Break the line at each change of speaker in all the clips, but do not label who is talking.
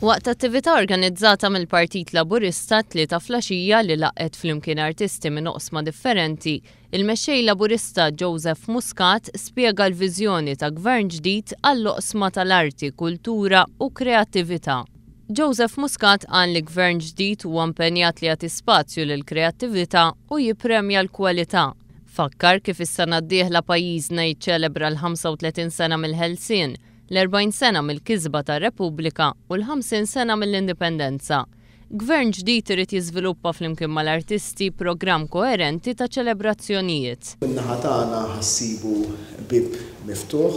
Waqt attività organizzata mill-Partit Laburista t-Tlieta flaxija li laqqgħet flimkien artisti minn oqsma differenti, il-Mexxej Laburista Joseph Muscat spjega l-viżjoni ta' Gvern ġdid għall-oqsma tal-arti, kultura u kreattività. Joseph Muscat qal li Gvern ġdid huwa impenjat li jagħti spazju lill-kreattività u jippremja l-kwalità. Fakkar kif is-sena d-dieħla pajjiżna jiċċelebra l-35 sena mill-ħelsien, l-40 sena mill-kisba tar-Repubblika u l-50 sena mill-Indipendenza. Gvern ġdid irid jiżviluppa flimkien mal-artisti programm koerenti ta' ċelebrazzjonijiet.
Min-naħa tagħna ħa ssibu bieb miftuħ,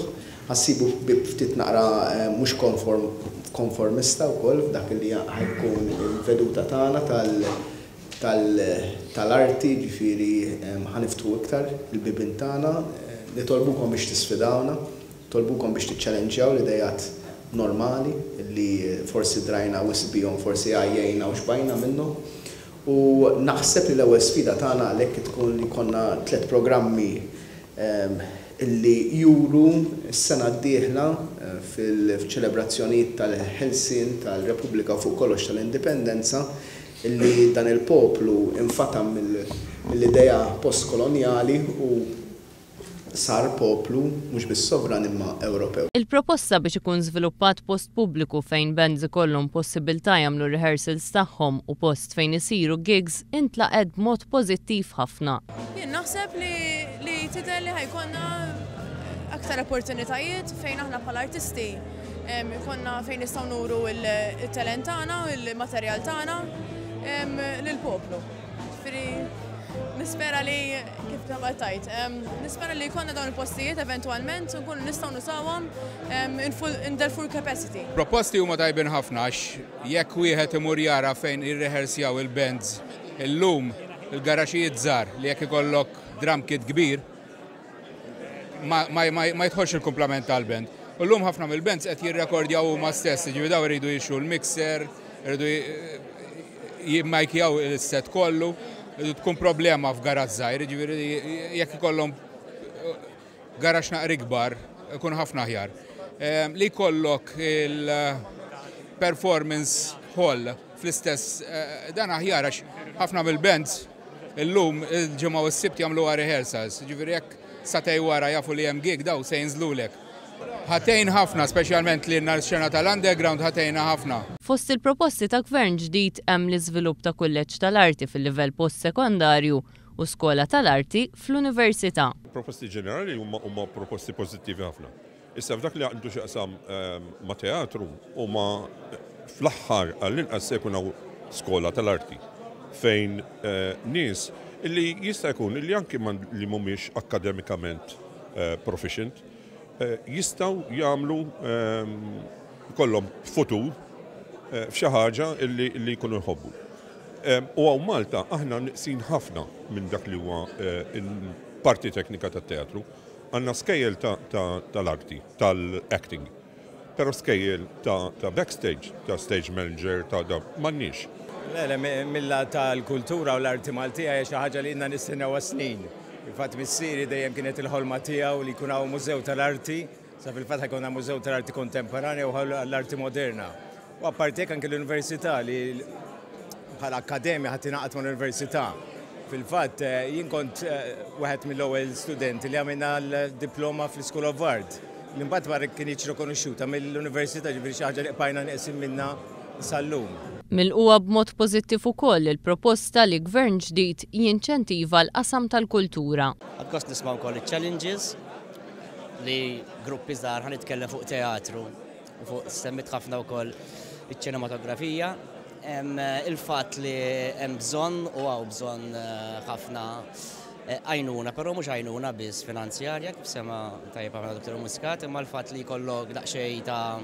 ħa ssibu bieb ftit naqra mhux konformista wkoll f'dak li ħa jkun il-veduta tagħna tal-arti, jiġifieri ħa niftħu iktar il-bibien tagħna. Nitolbukom biex tisfidawna. Nitolbukom biex tiċċelenġjaw l-ideat normali li forsi drajna wisq bihom, forsi għajjejna u xbajna minnhom. U naħseb li l-ewwel sfida tagħna għalhekk tkun li jkollna tlett programmi li juru s-sena d-dieħla fil-ċelebrazzjonijiet tal-ħelsien tal-Repubblika u fuq kollox tal-Indipendenza li dan il-poplu infatam mill-idea postkolonjali u sar poplu mhux biss sovran imma Ewropew.
Il-proposta biex ikun żviluppat post pubbliku fejn bands ikollhom possibiltà jagħmlu rehearsals tagħhom u post fejn isiru gigs intlaqgħet b'mod pożittiv ħafna.
Jien naħseb li li tidher li ħa jkollna aktar opportunitajiet fejn aħna bħala artisti jkollna fejn nistgħu nuru il-talent tagħna, il-materjal tagħna lill-poplu. Ġifieri nispera li kif tabal tajt, nispera li jkollna dawn il-postijiet eventwalment u nkunu nistgħu nużawhom in their full capacity.
Proposti huma tajbin ħafna għax jekk wieħed imur jara fejn jirrehearsjaw il-bands illum il-garaxijiet żgħar li jekk ikollok drum kit kbir ma, ma, ma, ma jidħolx il-kumplament tal-band. U llum ħafna mill-bands qed jirrekordjaw huma stess, jiġifieri daw iridu jixtru l-mixer, iridu jimmajkjaw il-set kollu, tkun problema f'garaxx żgħir, jiġifieri jekk ikollhom garaxx naqra ikbar, ikun ħafna aħjar. Li jkollok il-performance hall fl-istess dan aħjar għax ħafna mill-bands illum il-ġimgħa u s-sibt jagħmluha rehearsals, jiġifieri jekk sagħtejn wara jafu li hemm gig daw se jinżlulek. Ħa tgħin ħafna, speċjalment li x-xena tal-underground ħa tgħinna ħafna.
Fost il-proposti ta' gvern ġdid hemm l-iżvilupp ta' kulleġġ tal-arti fil-livell post-sekondarju u skola tal-arti fl-università.
Proposti ġenerali huma proposti pożittivi ħafna. Issa f'dak li għandu x'jaqsam ma' teatru huma fl-aħħar għall-inqas se jkun hawn skola tal-arti fejn nies illi jista' jkun illi anki li mhumiex akkademikament proficient jistgħu jagħmlu kollhom futur f'xi ħaġa illi jkunu jħobbu. U hawn Malta aħna neqsin ħafna minn dak li huwa parti teknika tat-teatru. Għandna skejjel tal-arti, tal-acting, però skejjel ta' backstage, ta' stage manager, ta' da m'għandniex.
Le, mill-lat tal-kultura u l-arti Maltija hija xi ħaġa li ilna nistennew snin. Il-fatt missieri dejjem kienet il-ħolma tiegħu li jkun hawn mużew tal-arti, sa fil-fatt ħa jkollna mużew tal-arti kontemporanja u l-arti moderna. U apparti hekk anke l-università li bħala akkademja ħa tingħaqad mal-università. Fil-fatt jien kont wieħed mill-ewwel studenti li għamilna l-diploma fl-School of Art. Li mbagħad wara kinitx rikonoxxuta mill-università, ġifieri xi ħaġa li bqajna neqsin minna sal-lum.
Milqugħa b'mod pożittiv ukoll il-proposta li gvern ġdid jinċentiva l-qasam tal-kultura.
Ħadt gost nisma' wkoll iċ-challenges li gruppi żgħar ħa nitkellem fuq teatru u fuq semmit ħafna wkoll iċ-ċinematografija. Il-fatt li hemm bżonn u hawn bżonn ħafna għajnuna, però mhux għajnuna biss finanzjarja, kif sema tajjeb ħafna Dr. Muscat, imma l-fatt li jkollok daqsxejn ta'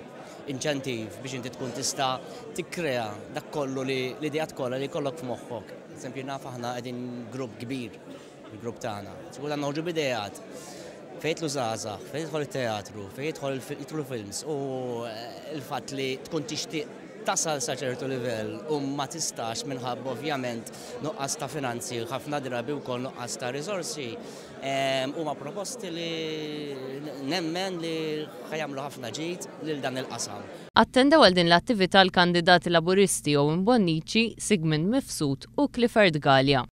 inċentiv biex inti tkun tista' tikkrea dak kollu li l-ideat kollha li jkollok f'moħħok. Eżempju naf aħna qegħdin grupp kbir, il-grupp tagħna. Sigur għandna noħorġu b'ideat fejn jidħlu żgħażagħ, fejn jidħol it-teatru, fejn jidħol jidħlu films u il-fatt li tkun tixtieq tasal sa ċertu livell u ma tistax minħabba ovvjament nuqqas ta' finanzi, ħafna drabi wkoll nuqqas ta' riżorsi, huma proposti li nemmen li ħa jagħmlu ħafna ġid lil dan il-qasam.
Attendew għal din l-attività l-kandidati Laburisti Owen Bonnici, Sigmund Mifsud u Clifford Galea.